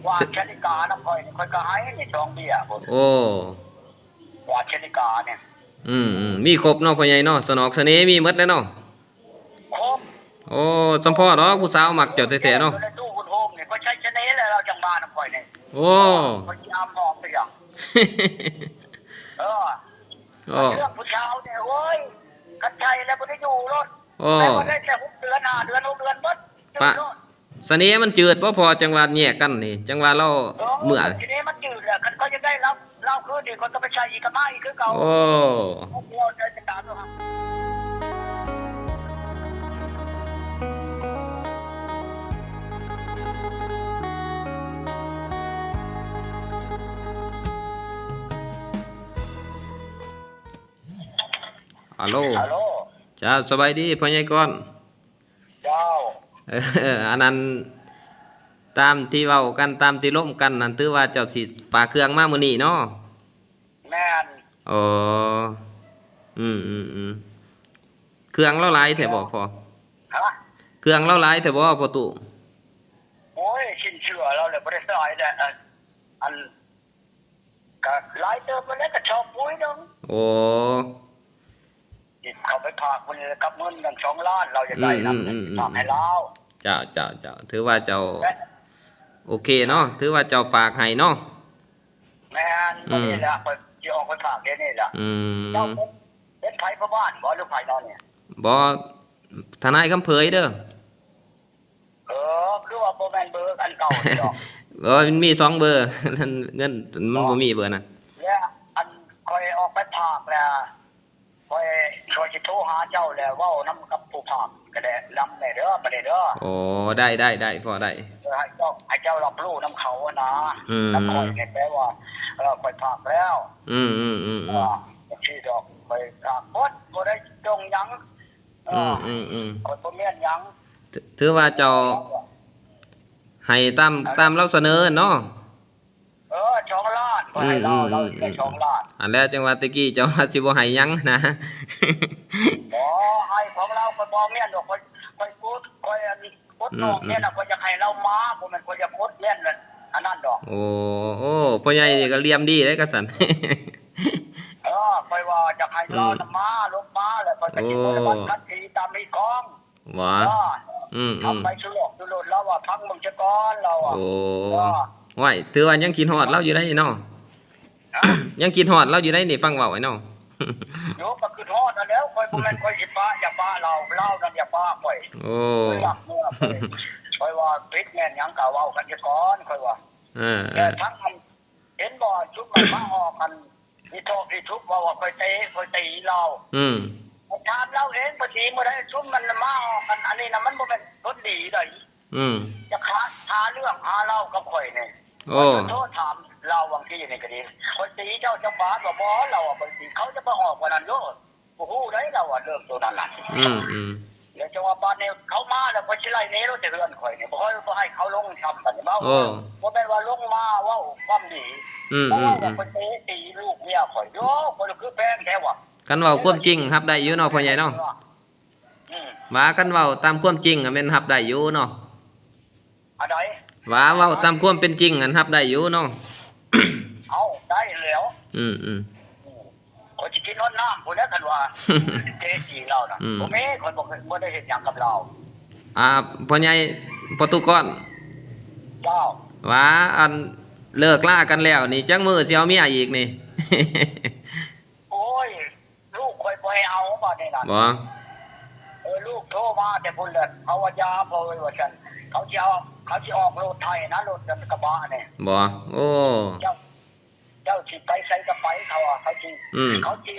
ຫວານຊະນິການຳຂ້ອຍນີ້ ຂ້ອຍກໍໃຫ້ນີ້ສອງເບ້ຍພຸ້ນ. ໂອ້ ຫວານຊະນິການີ້ ອືມໆ ມີຄົບເນາະພໍ່ໃຫຍ່ເນາະ ສະໜອກສະເໜ່ມີໝົດແຫຼະເນາະ. ຄົບ. ໂອ້ ສຳພໍດອກ ຜູ້ສາວມັກເຈົ້າແທ້ໆເນາະ. ຢູ່ໃນຕູ້ຄຸນໂຮມນີ້ ຂ້ອຍໃຊ້ສະເໜ່ແລ້ວ ລາວຈັ່ງມານຳຂ້ອຍນີ້. ໂອ້ ຂ້ອຍຊິອາມຫອມໄປຫຍັງ? ເອີ ໂອ້ ເລື່ອງຜູ້ສາວນີ້ ໂອ້ຍ ຄັນໃຊ້ແລ້ວບໍ່ໄດ້ຢູ່ໂລດ. ໂອ້ ແລ້ວບໍ່ໄດ້ແຕ່ຫົກເດືອນ ຫ້າເດືອນ ຫົກເດືອນໝົດ ປະ ສະເໜ່ມັນຈືດບໍ່ພໍ ຈັ່ງວ່າແຍກກັນນີ້ ຈັ່ງວ່າລາວ ເອີ ເມື່ອ ສະເໜ່ມັນຈືດແຫຼະ. ຄັນຂ້ອຍຢາກໄດ້ລາວ ລາວຄືນນີ້ ຂ້ອຍກໍໄປໃສ່ອີກ ກໍມາອີກຄືເກົ່າ. ໂອ້ ເຮົາເວົ້າໃນສາຍຕາຕົວເຮົາ. ອາໂລ ອາໂລ ເຈົ້າ ສະບາຍດີພໍ່ໃຫຍ່ກ້ອນ. ເຈົ້າ ເອີ ອັນນັ້ນ ຕາມທີ່ເວົ້າກັນ ຕາມທີ່ລົມກັນນັ້ນ ຖືວ່າເຈົ້າຊິຝາກເຄື່ອງມາມື້ນີ້ເນາະ? ແມ່ນ. ໂອ້ ອືມໆໆ ເຄື່ອງລາວຫຼາຍແທ້ບໍ່ພໍ່? ຮະ? ເຄື່ອງລາວຫຼາຍແທ້ບໍ່ພໍ່ຕູ້? ໂອ້ຍ ສິນເຊື່ອລາວແຫຼະ ບໍ່ໄດ້ຫຼາຍແຫຼະ ອັນ ກໍຫຼາຍເຕີບແລ້ວ ກະຊອບປຸ້ຍໜຶ່ງ. ໂອ້ ເຂົ້າໄປຝາກເພິ່ນກັບເງິນນັ້ນສອງລ້ານ ລາວຢາກໄດ້ນຳ ອືມໆໆໆ ຝາກໃຫ້ລາວ. ເຈົ້າໆໆ ຖືວ່າເຈົ້າ ແມ່ນ ໂອເຄເນາະ ຖືວ່າເຈົ້າຝາກໃຫ້ເນາະ. ແມ່ນ ອືມ ມື້ນີ້ແຫຼະ ຂ້ອຍຊິອອກໄປຝາກດຽວນີ້ແຫຼະ. ອືມ ເຈົ້າເປັນ ເປັນໃຜພໍ່ບ້ານບໍ່ ຫຼືໃຜເນາະນີ້? ບໍ່ ທະນາຍຄຳເຜີຍເດີ້. ເອີ ຄືວ່າບໍ່ແມ່ນເບີອັນເກົ່ານີ້ດອກ. ເອີ ມັນມີສອງເບີ ເງິນມັນບໍ່ມີເບີນັ້ນ. ແລ້ວອັນຂ້ອຍອອກໄປຝາກແລ້ວ ຂ້ອຍ ຂ້ອຍຊິໂທຫາເຈົ້າແລ້ວ ເວົ້ານຳກັບຜູ້ຝາກກໍໄດ້ນຳແດ່ເດີ້ ບາດນີ້ເດີ້. ໂອ້ ໄດ້ໆໆ ພໍໄດ້ ເອີ ໃຫ້ເຈົ້າ ໃຫ້ເຈົ້າຮັບຮູ້ນຳເຂົາຫັ້ນນາ. ອືມ ນຳຂ້ອຍນີ້ແປວ່າ ເອີ ຂ້ອຍຝາກແລ້ວ. ອືມໆໆໆ ເອີ ຈັ່ງຊີ້ດອກ ຂ້ອຍຝາກໝົດ ບໍ່ໄດ້ຈົ່ງຫຍັງ. ເອີ ອືມໆໆ ຂ້ອຍບໍ່ແມ່ນຫຍັງ. ຖື ຖືວ່າເຈົ້າໃຫ້ຕາມ ຕາມລາວສະເໜີເນາະ. ເອີ ສອງລ້ານ ຂ້ອຍໃຫ້ລາວ ອືມໆໆໆ ລາວໃຫ້ສອງລ້ານ. ອັນແລ້ວຈັ່ງວ່າແຕ່ກີ້ເຈົ້າວ່າຊິບໍ່ໃຫ້ຫຍັງນະ. ບໍ່ ໃຫ້ຂອງລາວ ຂ້ອຍບໍ່ແມ່ນດອກ ຂ້ອຍ ຂ້ອຍກົດ ຂ້ອຍອັນ ກົດນ້ອງແມ່ນນະ ອືມໆ ຂ້ອຍຢາກໃຫ້ລາວມາ ບໍ່ແມ່ນຂ້ອຍຢາກກົດແມ່ນອັນນັ້ນດອກ. ໂອ້ ໂອ້ ພໍ່ໃຫຍ່ນີ້ກໍລຽມດີເດ້ຄັນຊັ້ນ. ເອີ ຂ້ອຍວ່າຢາກໃຫ້ລາວນະ ອືມ ມາ ລົງມາ ແລ້ວຂ້ອຍກໍຊິ ໂອ້ ປະຕິບັດຄັດທີຕາມທີ່ຂອງ ຫວາ? ເອີ ອືມໆ ເອົາໄປສູ່ໂລກສູ່ໂລດ ລາວວ່າຟັງເບິ່ງຊະກ່ອນ ລາວວ່າ. ໂອ້ ເອີ ຫ້ວຍ ຖືວ່າຍັງຄິດຮອດລາວຢູ່ໄດ໋ເນາະ. ຮະ? ຍັງຄິດຮອດລາວຢູ່ໄດ໋ນີ້ ຟັງເວົ້າໄອ້ນ້ອງ. ໂຍ ກໍຄິດຮອດຫັ້ນແຫຼ້ວ ຂ້ອຍບໍ່ແມ່ນຂ້ອຍຊິປະ ຢາກປະລາວ ລາວນັ້ນຢາກປະຂ້ອຍ. ໂອ້ ຂ້ອຍຮັກເມືອ ຂ້ອຍ ຂ້ອຍວ່າຜິດແມ່ນຫຍັງກໍເວົ້າກັນຊະກ່ອນ ຂ້ອຍວ່າ. ເອີໆ ແຕ່ທັງອັນ ເຫັນບໍ່ ຊຸມມັນມາອອກອັນ ອີ່ທອກອີ່ທຸບ ເວົ້າວ່າຂ້ອຍເຕະ ຂ້ອຍຕີລາວ. ອືມ ຂ້ອຍຖາມລາວເອງ ຂ້ອຍຕີມື້ໃດ? ຊຸມມັນມາອອກອັນ ອັນນີ້ນະ ມັນບໍ່ແມ່ນຄົນດີໃດ. ອືມ ຈະຫາ ຫາເລື່ອງຫາລາວກັບຂ້ອຍນີ້. ໂອ້ ຂ້ອຍກໍໂທຖາມລາວຫວ່າງທີ່ນີ້ກໍດີ ຂ້ອຍຕີເຈົ້າຈັກບາດບໍ່? ບໍ່ ລາວວ່າ ຂ້ອຍຕີ ເຂົາຈະມາອອກວ່ານັ້ນໂລດ. ບໍ່ຮູ້ໃດລາວວ່າເລື່ອງໂຕນັ້ນນະ. ອືມໆ ແລ້ວຈັ່ງວ່າບາດນີ້ເຂົາມາແລ້ວ ຂ້ອຍຊິໄລ່ໜີລົງແຕ່ເຮືອນຂ້ອຍນີ້ ບໍ່ຄ່ອຍ ບໍ່ໃຫ້ເຂົາລົງຊ້ຳບາດນີ້. ເວົ້າ ໂອ້ ບໍ່ແມ່ນວ່າລົງມາເວົ້າຄວາມດີ. ອືມໆໆ ເວົ້າວ່າຂ້ອຍເຕະຕີລູກເມຍຂ້ອຍ. ໂອ້ ຂ້ອຍຄືແພງແທ້ວ່າ. ຄັນເວົ້າຄວາມຈິງຮັບໄດ້ຢູ່ເນາະ ພໍ່ໃຫຍ່ເນາະ. ອືມ ວ່າຄັນເວົ້າຕາມຄວາມຈິງ ແມ່ນຮັບໄດ້ຢູ່ເນາະ. ອັນໃດ? ວ່າເວົ້າຕາມຄວາມເປັນຈິງ ອັນຮັບໄດ້ຢູ່ເນາະ. ເອົ້າ ໄດ້ແລ້ວ. ອືມໆ ຂ້ອຍຊິກິນຮອດນ້ຳພຸ້ນແຫຼະ ຄັນວ່າເຕະຕີລາວນະ. ອືມ ບໍ່ມີ ຂ້ອຍບໍ່ ບໍ່ໄດ້ເຮັດຫຍັງກັບລາວ. ອ່າ ພໍ່ໃຫຍ່ປະຕູກອນ. ເຈົ້າ. ວ່າອັນເລີກລາກັນແລ້ວນີ້ ຈັກມື້ຊິເອົາເມຍອີກນີ້? ໂອ້ຍ ລູກຂ້ອຍບໍ່ໃຫ້ເອົາບາດນີ້ນະ. ບໍ່ ເອີ ລູກໂທມາແຕ່ພຸ້ນແຫຼະ ເຂົາວ່າຢ່າພໍ່ເອີຍວ່າຊັ້ນ ເຂົາຊິເອົາ ເຂົາຊິອອກລົດໄຖນະ ລົດກະບະນີ້. ບໍ່ ໂອ້ ເຈົ້າ ເຈົ້າຊິໄປໃສກໍໄປ ເຂົາວ່າ ເຂົາຊິ ອືມ ເຂົາຊິ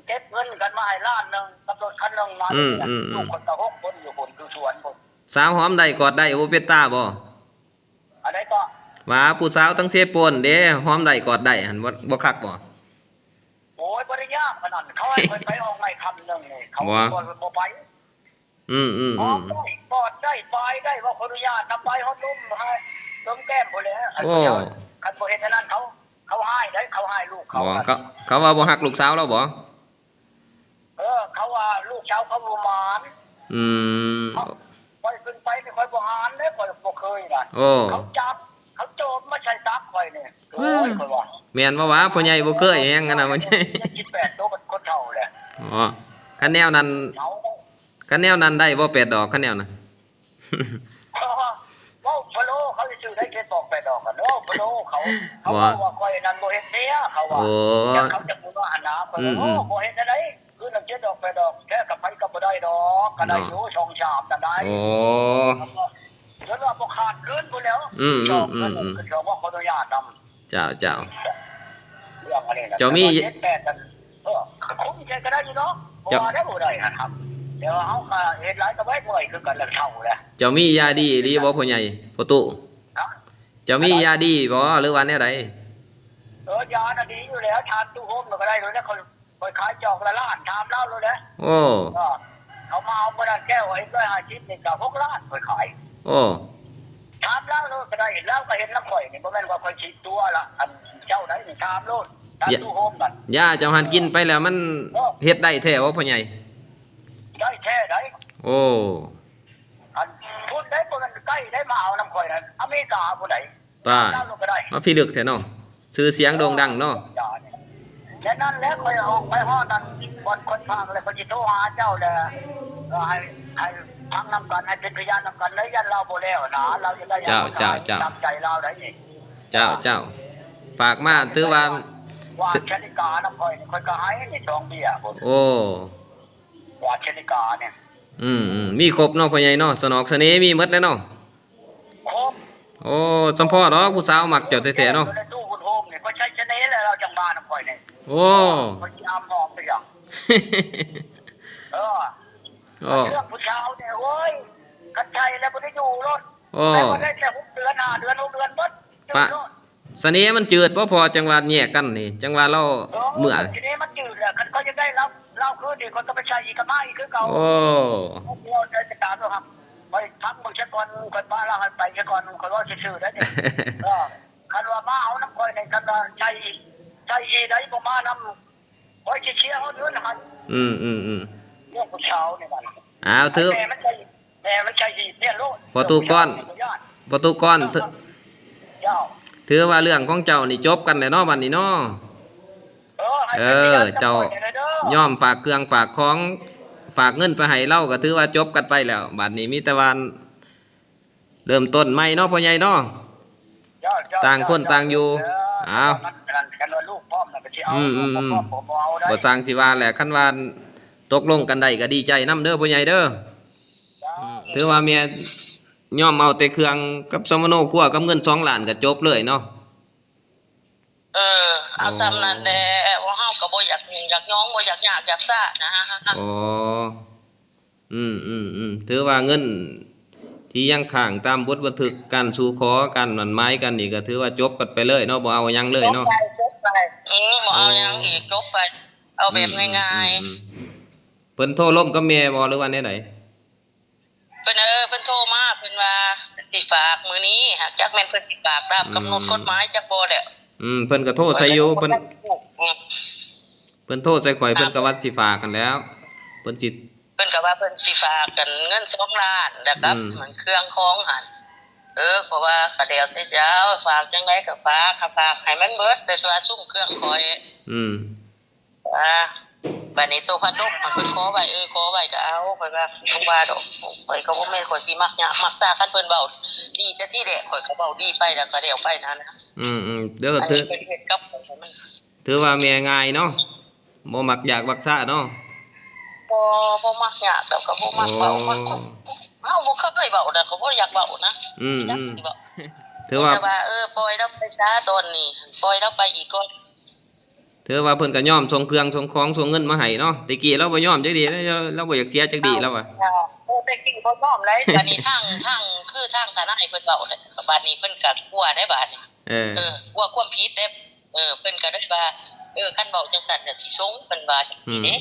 ເກັບເງິນກັນມາໃຫ້ລ້ານໜຶ່ງກັບລົດຄັນໜຶ່ງນະ. ອືມໆໆ ລູກຂ້ອຍກໍຫົກຄົນຢູ່ພຸ້ນ ຢູ່ສວນພຸ້ນ. ສາວຫອມໄດ້ກອດໄດ້ ໂອ້ ເປັນຕາບໍ່? ອັນໃດກໍ? ວ່າຜູ້ສາວທັງເຊໂປນເດ້ ຫອມໄດ້ກອດໄດ້ຫັ້ນ ບໍ່ ບໍ່ຄັກບໍ່? ໂອ້ຍ ບໍ່ໄດ້ຍາກປານນັ້ນ ເຂົາໃຫ້ຂ້ອຍໄປອອກໄມ້ຄ່ຳໜຶ່ງນີ້ ເຂົາບໍ່ ບໍ່ໄປ. ອືມໆໆ ຫອມໄດ້ ກອດໄດ້ ປາຍໄດ້ ວ່າຂໍອະນຸຍາດນຳ ປາຍຮອດລົມ ໃຫ້ລົມແກ້ມພຸ້ນແຫຼະ. ໂອ້ ຄັນບໍ່ເຮັດອັນນັ້ນ ເຂົາ ເຂົາຮ້າຍໃດ ເຂົາຮ້າຍລູກເຂົາ. ບໍ່ ເຂົາ ເຂົາວ່າບໍ່ຮັກລູກສາວລາວບໍ່? ເອີ ເຂົາວ່າລູກສາວເຂົາບໍ່ໝານ. ອືມ ຂ້ອຍຂຶ້ນໄປນີ້ ຂ້ອຍບໍ່ຫານເດ້ ຂ້ອຍບໍ່ເຄີຍນະ. ໂອ້ ເຂົາຈັບ ເຂົາໂຈມ ໂອ້ຍ ຂ້ອຍວ່າ ແມ່ນບໍ່ວະ ພໍ່ໃຫຍ່ບໍ່ເຄີຍແຮງຫັ້ນນະ ພໍ່ໃຫຍ່ ເຈັດສິບແປດໂຕ ມັນຄົນເຖົ້າແຫຼະ. ອໍ ຄັນແນວນັ້ນ ເຖົ້າ ຄັນແນວນັ້ນໄດ້ບໍ່ແປດດອກ ຄັນແນວນັ້ນ? ເວົ້າພະໂລ້ເຂົາຊິຊື້ໄດ້ເຈັດດອກແປດດອກ ເວົ້າພະໂລ້ເຂົາ ເຂົາເວົ້າວ່າຂ້ອຍນັ້ນບໍ່ເຮັດເມຍ ເຂົາວ່າ ໂອ້ ຈັ່ງເຂົາຈະບໍ່ວ່າຫັ້ນນະ ຂ້ອຍວ່າ ອືມໆ ໂອ້ ບໍ່ເຮັດແນວໃດ ຄືນຳເຈັດດອກແປດດອກ ແທ້ກັບໃຜກໍບໍ່ໄດ້ດອກ ກໍໄດ້ຢູ່ ເນາະ ສອງສາມນັ້ນໄດ້. ໂອ້ ຈົນວ່າບໍ່ຂາດຄືນພຸ້ນແລ້ວ ອືມໆໆໆ ສອງ ສອງວ່າຂໍອະນຸຍາດນຳ. ເຈົ້າ ເຈົ້າ ເລື່ອງອັນນີ້ນະ ເຈົ້າມີ ແຕ່ວ່າເຈັດແປດນັ້ນ ເອີ ຄຸ້ມໃຈກໍໄດ້ຢູ່ເນາະ ເຈົ້າ ເພາະວ່າໄດ້ບໍ່ໄດ້ຫັ້ນ ແຕ່ວ່າເຮົາກໍເຮັດຫຼາຍກໍເມື່ອຍຄືກັນ ແລ້ວເຖົ້າແລ້ວ. ເຈົ້າມີຢາດີອີ່ຫຼີບໍ່ ພໍ່ໃຫຍ່ ພໍ່ຕູ້? ຮະ? ເຈົ້າມີຢາດີບໍ່ ຫຼືວ່າແນວໃດ? ເອີ ຢານະດີຢູ່ແລ້ວ ທານຕູ້ໂຮມກໍໄດ້ໂລດແລ້ວ ຂ້ອຍ ຂ້ອຍຂາຍຈອກລະລ້ານ ຖາມລາວໂລດແຫຼະ. ໂອ້ ເອີ ເຂົາມາເອົາມື້ນັ້ນແກ້ວເຮັດຮ້ອຍຫ້າສິບນີ້ກໍຫົກລ້ານຂ້ອຍຂາຍ. ໂອ້ ຖາມລາວໂລດກໍໄດ້ ລາວກໍເຮັດນຳຂ້ອຍນີ້ ບໍ່ແມ່ນວ່າຂ້ອຍຊິຕົວະ ອັນເຈົ້າໃດນີ້ ຖາມໂລດ ຖາມຕູ້ໂຮມນັ້ນ. ຢາເຈົ້າຫັ້ນກິນໄປແລ້ວມັນ ເອີ ເຮັດໄດ້ແທ້ບໍ່ ພໍ່ໃຫຍ່? ໄດ້ແທ້ໃດ໋. ໂອ້ ອັນພຸ້ນໃດ໋ ບໍ່ແມ່ນໃກ້ໃດ໋ ມາເອົານຳຂ້ອຍນັ້ນ ອາເມລິກາພຸ້ນໃດ໋. ຕາຍ ມາພິລຶກແທ້ເນາະ ຊື່ສຽງໂດ່ງດັງເນາະ. ແຕ່ນັ້ນແຫຼະ ຂ້ອຍອອກໄປຮອດນັ້ນ ບ່ອນຄົນຟັງແລ້ວ ຂ້ອຍຊິໂທຫາເຈົ້າແຫຼະ ໃຫ້ ໃຫ້ຟັງນຳກັນ ໃຫ້ເປັນພະຍານນຳກັນເລີຍ ຢ້ານລາວບໍ່ແລ້ວນະ ລາວຈະໄດ້ ເຈົ້າ ເຈົ້າ ເຈົ້າ ຕາມໃຈລາວໄດ໋ນີ້. ເຈົ້າ ເຈົ້າ ຝາກມາ ຖືວ່າ ຫວານແຄນິການຳຂ້ອຍນີ້ ຂ້ອຍກໍໃຫ້ນີ້ ສອງເບ້ຍພຸ້ນ. ໂອ້ ຫວານແຄນິການີ້ ອືມໆ ມີຄົບເນາະ ພໍ່ໃຫຍ່ເນາະ ສະໜອກສະເໜ່ມີໝົດແຫຼະເນາະ. ໂອ້ ໂອ້ ສຳພໍດອກ ຜູ້ສາວມັກເຈົ້າແທ້ໆເນາະ. ຢູ່ໃນຕູ້ບຸນໂຮມນີ້ ຂ້ອຍໃຊ້ສະເໜ່ແລ້ວ ລາວຈັ່ງມານຳຂ້ອຍນີ້. ໂອ້ ຂ້ອຍຊິອາມຫອມໄປຫຍັງ? ເອີ ໂອ້ ເລື່ອງຜູ້ສາວນີ້ ໂອ້ຍ ຄັນໃຊ້ແລ້ວບໍ່ໄດ້ຢູ່ໂລດ. ໂອ້ ແຕ່ວ່າໄດ້ແຕ່ຫົກເດືອນ ຫ້າເດືອນ ຫົກເດືອນໝົດ ປະ ຢູ່ໂລດ. ສະເໜ່ມັນຈືດບໍ່ພໍ ຈັ່ງວ່າແຍກກັນນີ້ ຈັ່ງວ່າລາວ ເອີ ເມື່ອ ສະເໜ່ມັນຈືດແຫຼະ ຄັນຂ້ອຍຢາກໄດ້ລາວ ລາວຄືນນີ້ ຂ້ອຍກໍໄປໃສ່ອີກ ກໍມາອີກຄືເກົ່າ. ໂອ້ ຂ້ອຍຊິເອົາໃຈໄປຕາມລາວ ຂ້ອຍຟັງເບິ່ງຊະກ່ອນ ຂ້ອຍປະລາວໃຫ້ໄປຊະກ່ອນ ຂ້ອຍເວົ້າຊື່ໆໄດ໋ນີ້. ເອີ ຄັນວ່າມາເອົານຳຂ້ອຍນີ້ ຄັນວ່າໃສ່ ໃສ່ອີກໄດ໋ ບໍ່ມານຳ ຂ້ອຍຊິເສຍຮອດເງິນຫັ້ນ. ອືມໆໆ ເລື່ອງຜູ້ສາວນີ້ມັນ ອ້າວ ຖື ແມ່ມັນໃສ່ ແມ່ມັນໃສ່ຮີດເມຍໂລດ. ພໍ່ຕູ້ກ່ອນ ພໍ່ຕູ້ກ່ອນ ເຈົ້າ ຖືວ່າເລື່ອງຂອງເຈົ້ານີ້ຈົບກັນແລ້ວເນາະ ບັດນີ້ເນາະ. ເອີ ເອີ ເຈົ້າຍອມຝາກເຄື່ອງຝາກຂອງ ຝາກເງິນໄປໃຫ້ລາວ ກໍຖືວ່າຈົບກັນໄປແລ້ວ. ບັດນີ້ມີແຕ່ວ່າເລີ່ມຕົ້ນໃໝ່ເນາະ ພໍ່ໃຫຍ່ເນາະ. ເຈົ້າ ເຈົ້າ ຕ່າງຄົນຕ່າງຢູ່. ເອີ ອ້າວ ຄັນວ່າລູກພ້ອມນະ ກໍຊິເອົາ ອືມໆໆ ລູກບໍ່ພ້ອມກໍບໍ່ເອົາໄດ໋. ບໍ່ຊ່າງຊິວ່າແຫຼະ ຄັນວ່າຕົກລົງກັນໄດ້ກໍດີໃຈນຳເດີ ພໍ່ໃຫຍ່ເດີ. ເຈົ້າ ອືມ ຖືວ່າເມຍຍອມເອົາແຕ່ເຄື່ອງກັບສຳມະໂນຄົວກັບເງິນສອງລ້ານກໍຈົບເລີຍເນາະ. ເອີ ເອົາ ໂອ້ ສ່ຳນັ້ນແຫຼະ ພວກເຮົາກໍບໍ່ຢາກຫຍຸ້ງຢາກຫຍອງ ບໍ່ຢາກຍາກຢາກຊານະ. ໂອ້ ອືມໆໆ ຖືວ່າເງິນທີ່ຍັງຄ້າງຕາມບົດບັນທຶກການສູ່ຂໍ ການໝັ້ນໝາຍກັນນີ້ ກໍຖືວ່າຈົບກັນໄປເລີຍເນາະ ບໍ່ເອົາຫຍັງເລີຍເນາະ. ຈົບໄປ ຈົບໄປ ອືມ ບໍ່ເອົາຫຍັງອີກ ໂອ້ ຈົບໄປ ເອົາແບບງ່າຍໆ. ອືມໆ ເພິ່ນໂທລົມກັບແມ່ບໍ່ ຫຼືວ່າແນວໃດ? ເພິ່ນ ເອີ ເພິ່ນໂທມາ ເພິ່ນວ່າຊິຝາກມື້ນີ້ ຫາກຈັກແມ່ນເພິ່ນຊິຝາກຕາມກຳນົດ ອືມ ກົດໝາຍຈັກບໍ່ແຫຼະ. ອືມ ເພິ່ນກໍໂທໃສ່ຢູ່ ເພິ່ນ ອືມ ເພິ່ນໂທໃສ່ຂ້ອຍ ເພິ່ນກໍວ່າຊິຝາກຫັ້ນແຫຼ້ວ ເພິ່ນຊິ ເພິ່ນກໍວ່າເພິ່ນຊິຝາກກັນເງິນສອງລ້ານ ແລ້ວກໍ ອືມ ເຄື່ອງຂອງຫັ້ນ. ເອີ ເພາະວ່າກໍແລ້ວແຕ່ເຈົ້າ ຝາກຈັ່ງໃດກໍຝາກ ຖ້າຝາກໃຫ້ມັນເບິດ ແຕ່ວ່າຊຸມເຄື່ອງຂ້ອຍ ອືມ ອ່າ ບາດນີ້ໂຕພັດລົມ ເພິ່ນຂໍໄວ້ ເອີ ຂໍໄວ້ກໍເອົາ ຂ້ອຍວ່າ ບໍ່ວ່າດອກ ຂ້ອຍກໍບໍ່ແມ່ນຂ້ອຍຊິມັກຍາກມັກຊາ ຄັນເພິ່ນເວົ້າດີແຕ່ທີແລກ ຂ້ອຍກໍເວົ້າດີໄປ ແລ້ວກໍແລ້ວໄປນັ້ນນະ. ອືມໆ ເດີ ຖື ເພິ່ນເຮັດກັບຂ້ອຍມັນ ຖືວ່າແມ່ງ່າຍເນາະ ບໍ່ມັກຍາກມັກຊາເນາະ. ບໍ່ ບໍ່ມັກຍາກດອກ ກໍບໍ່ມັກເວົ້າ ໂອ້ ມັກ ເຮົາບໍ່ເຄີຍເວົ້າ ແລ້ວກໍບໍ່ຢາກເວົ້ານະ. ອືມໆ ຢາກຊິເວົ້າ ຖືວ່າ ມີແຕ່ວ່າ ເອີ ປ່ອຍລາວໄປຊະ ຕອນນີ້ ປ່ອຍລາວໄປອີກກ່ອນ. ຖືວ່າເພິ່ນກໍຍອມສົ່ງເຄື່ອງສົ່ງຂອງສົ່ງເງິນມາໃຫ້ເນາະ ແຕ່ກີ້ລາວບໍ່ຍອມຈັກດີ້ ລາວ ລາວບໍ່ຢາກເສຍຈັກດີ້ ລາວວ່າ. ເອີ ແຕ່ກີ້ບໍ່ຍອມໃດ໋ ບາດນີ້ທາງ ທາງ ຄືທາງທະນາຍເພິ່ນເວົ້າແຫຼະ ບາດນີ້ເພິ່ນກໍກົວໃດ໋ບາດນີ້. ເອີ ເອີ ກົວຄວາມຜິດເດ້ ເອີ ເພິ່ນກໍໄດ້ວ່າ ເອີ ຄັນເວົ້າຈັ່ງຊັ້ນກໍຊິສົ່ງ ເພິ່ນວ່າຈັ່ງຊີ້ເດ້. ອືມ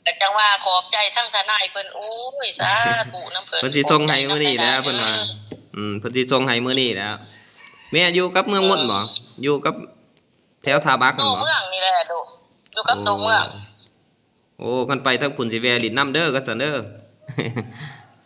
ກໍຈັ່ງວ່າຂອບໃຈທາງທະນາຍເພິ່ນ ໂອ້ຍ ສາທຸນຳເພິ່ນ ເພິ່ນຊິສົ່ງໃຫ້ມື້ນີ້ແຫຼະ ເພິ່ນວ່າ ອືມ ເພິ່ນຊິສົ່ງໃຫ້ມື້ນີ້ແຫຼະ. ແມ່ຢູ່ກັບເມືອງມົນບໍ່? ເອີ ຢູ່ກັບ ແຖວທ່າບັກຫັ້ນບໍ່? ໂຕເມືອງນີ້ແຫຼະລູກ ຢູ່ກັບໂຕເມືອງ. ໂອ້ ໂອ້ ຄັນໄປທາງພຸ້ນຊິແວ່ຫຼິ້ນນຳເດີ ຄັນຊັ້ນເດີ.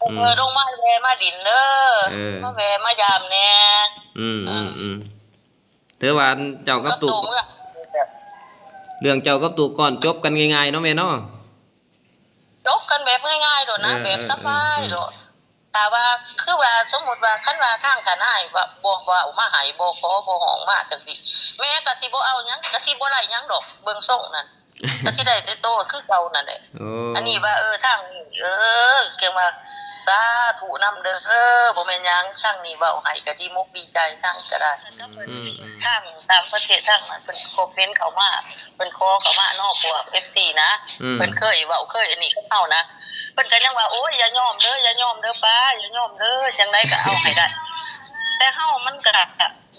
ອືມ ເອີ ລົງມາແວ່ມາຫຼິ້ນເດີ ເອີ ມາແວ່ມາຢາມແດ່. ອືມ ເອີ ອືມ ອືມ. ຖືວ່າເຈົ້າກັບຕູ້ ກັບຕູ້ເມືອງ ເລື່ອງເຈົ້າກັບຕູ້ກ່ອນຈົບກັນງ່າຍໆເນາະແມ່ເນາະ. ຈົບກັນແບບງ່າຍໆໂລດນະ ເອີ ແບບສະບາຍໂລດ. ເອີ ຖ້າວ່າ ຄືວ່າສົມມຸດວ່າ ຄັນວ່າທາງທະນາຍວ່າບໍ່ເວົ້າມາໃຫ້ ບໍ່ຂໍ ບໍ່ຮ້ອງມາຈັ່ງຊີ້ ແມ່ກໍຊິບໍ່ເອົາຫຍັງ ກໍຊິບໍ່ໄດ້ຫຍັງດອກ ເບິ່ງຊົງນັ້ນ ກໍຊິໄດ້ແຕ່ໂຕຄືເກົ່ານັ້ນແຫຼະ. ໂອ້ ອັນນີ້ວ່າ ເອີ ທາງນີ້ ເອີ ຈັ່ງວ່າ ສາທຸນຳເດີ ບໍ່ແມ່ນຫຍັງ ທາງນີ້ເວົ້າໃຫ້ກໍດີມົກດີໃຈ ທາງນີ້ກໍໄດ້ ອືມ ອືມ ທາງຕ່າງປະເທດ ທາງນັ້ນເພິ່ນຄອມເມັນເຂົ້າມາ ເພິ່ນຂໍເຂົ້າມາເນາະ ພວກເອັຟຊີນະ ອືມ ເພິ່ນເຄີຍເວົ້າເຄີຍອັນນີ້ກັບເຮົານະ ເພິ່ນກໍຍັງວ່າ ໂອ້ຍ ຢ່າຍອມເດີ ຢ່າຍອມເດີປ້າ ຢ່າຍອມເດີ ຈັ່ງໃດກໍເອົາໃຫ້ໄດ້ ແຕ່ເຮົາມັນກໍ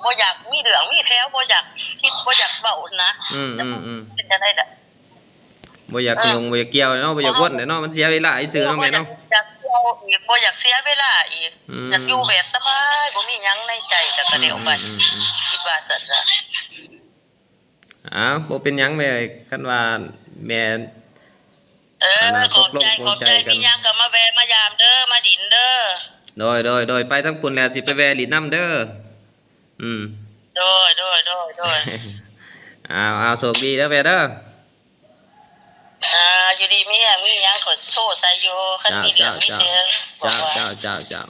ບໍ່ຢາກມີເລື່ອງມີແຖວ ບໍ່ຢາກຄິດ ບໍ່ຢາກເວົ້ານະ ອືມ ອືມ ອືມ ເປັນຈັ່ງໃດລະ ບໍ່ຢາກຫຍຸ້ງ ເອີ ບໍ່ຢາກກ່ຽວເນາະ ບໍ່ຢາກວົນແຫຼະເນາະ ມັນເສຍເວລາຊື່ໆເນາະແມ່ເນາະ ບໍ່ຢາກກ່ຽວອີກ ບໍ່ຢາກເສຍເວລາອີກ ອືມ ຢາກຢູ່ແບບສະບາຍ ບໍ່ມີຫຍັງໃນໃຈ ແລ້ວກໍແລ້ວໄປ ອືມ ອືມ ອືມ ຄິດວ່າຊັ້ນຊະ. ອ້າວ ບໍ່ເປັນຫຍັງແມ່ ຄັນວ່າແມ່ ເອີ ອັນນ່າ ຂອບໃຈ ຕກລົງ ຂອບໃຈ ມີຫຍັງກໍມາແວ່ມາຢາມເດີ ມາດິນເດີ ໂດຍ ໂດຍ ໂດຍ ໄປທາງພຸ້ນແລ້ວຊິໄປແວ່ຫຼິ້ນນຳເດີ ອືມ ໂດຍ ໂດຍ ໂດຍ ໂດຍ ອ້າວ ອ້າວ ໂຊກດີເດີແມ່ເດີ ອ່າ ຢູ່ດີມີແຮງ ມີຫຍັງກໍໂທໃສ່ຢູ່ ຄັນມີເລື່ອງມີແຮງ ເຈົ້າ ເຈົ້າ ເຈົ້າ ເຈົ້າ.